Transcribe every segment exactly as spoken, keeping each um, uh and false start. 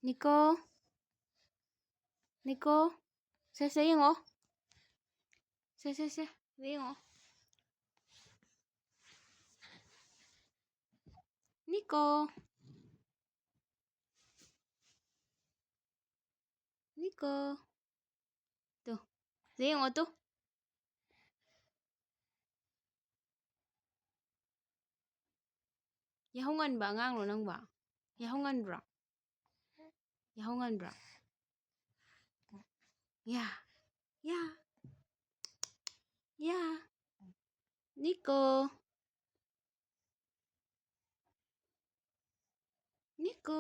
ꯅꯤꯀꯣ, ꯅꯤꯀꯣ, ꯁꯦ, ꯁꯦ, ꯌꯦꯡꯉꯣ꯫ ꯁꯦ, ꯁꯦ, ꯁꯦ, ꯁꯦ, ꯌꯦꯡꯉꯣ꯫ ꯅꯤꯀꯣ꯫ ꯅꯤꯀꯣ꯫ ꯇꯨ꯫ ꯁꯦ ꯌꯦꯡꯉꯣ ꯇꯨ꯫ ꯌꯥꯍꯧ ꯉꯟꯕ ꯑꯉꯥꯡꯂꯣ ꯅꯪꯕꯣ? ꯌꯥꯍꯧ ꯉꯟꯕ꯭ꯔꯣ? ꯌꯥꯍꯧ ꯉꯟꯕ꯭ꯔꯣ? ꯌꯥ, ꯌꯥ, ꯌꯥ꯫ ꯅꯤꯀꯣ꯫ ꯅꯤꯀꯣ꯫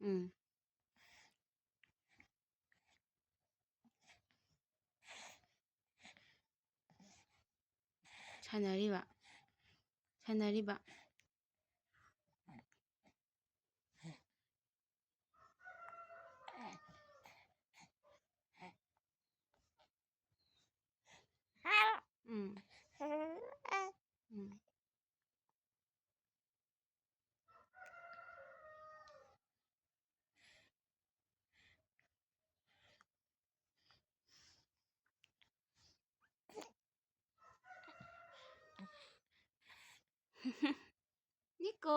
ꯎꯝ꯫ ꯁꯥꯟꯅꯔꯤꯕ꯫ ꯁꯥꯟꯅꯔꯤꯕ꯫ ꯎꯝ꯫ ꯎꯝ꯫ ꯅꯤꯀꯣ꯫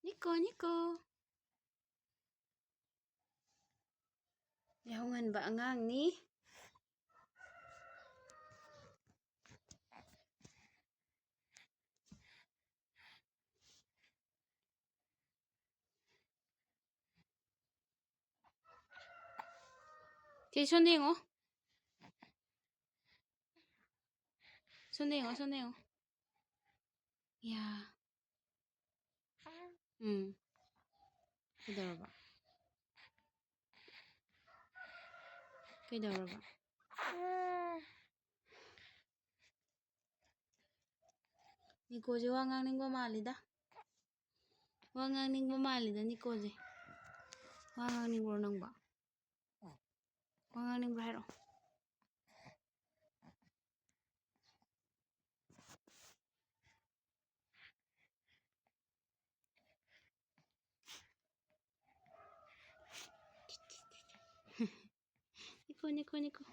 ꯅꯤꯀꯣ, ꯅꯤꯀꯣ꯫ ꯌꯥꯍꯧ ꯉꯟꯕ ꯑꯉꯥꯡꯅꯤ꯫ ꯁꯤ ꯁꯣꯝꯗ ꯌꯦꯡꯉꯣ꯫ ꯁꯣꯝꯗ ꯌꯦꯡꯉꯣ, ꯁꯣꯝꯗ ꯌꯦꯡꯉꯣ꯫ ꯌꯥ꯫ ꯎꯝ꯫ ꯀꯩꯗꯧꯔꯕ? ꯀꯩꯗꯧꯔꯕ? ꯅꯤꯀꯣꯁꯦ ꯋꯥ ꯉꯥꯡꯅꯤꯡꯕ ꯃꯥꯜꯂꯤꯗ꯫ ꯋꯥ ꯉꯥꯡꯅꯤꯡꯕ ꯃꯥꯜꯂꯤꯗ ꯅꯤꯀꯣꯁꯦ꯫ ꯋꯥ ꯉꯥꯡꯅꯤꯡꯕ꯭ꯔꯣ ꯅꯪꯕꯣ? ꯋꯥ ꯉꯥꯡꯅꯤꯡꯕ꯭ꯔꯣ ꯍꯥꯏꯔꯛꯑꯣ꯫ ꯄꯣꯅꯤꯀꯣ ꯅꯤꯀꯣ꯫